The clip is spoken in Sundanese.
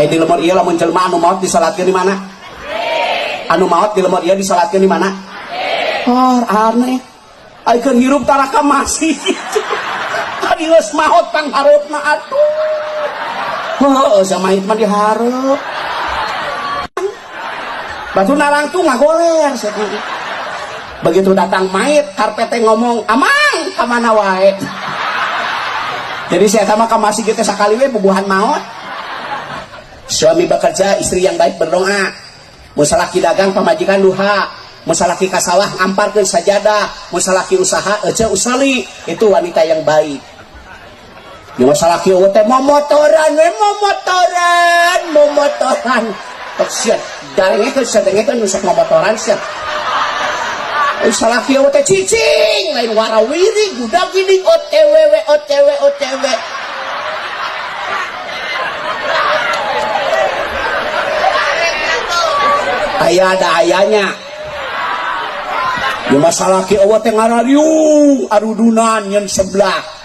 Aya di lemur ieu lamun jelema anu maot disalatkeun di mana? Anu maot di lemur ieu disalatkeun di mana? Oh, aneh. Ai keur hirup tara ka masjid. Tadi geus maot panghareupna atuh. Heuh, sama mah dihareup. Batu narangtung ngagoler. Begitu datang mayit, karpet ngomong, "Amang, ka mana wae?" Jadi saya sama ka masjid teh sakali we bubuhan maot. Suami bekerja, istri yang baik berdoa. Mun salaki dagang, pamajikan duha. Mun salaki ka sawah ngamparkeun sajadah, mun salaki usaha ece usali, itu wanita yang baik. Di salaki eueuh teh momotoran we momotoran, momotoran. Tok sia darengekeun sia dengekeun nu sok momotoran sia. Salaki eueuh teh cicing, lain warawiri gudag gini OTW we OTW OTW. Aya ada ayanya. Di masalah ki eueuh teh ngarariung arudunan nyen sebelah.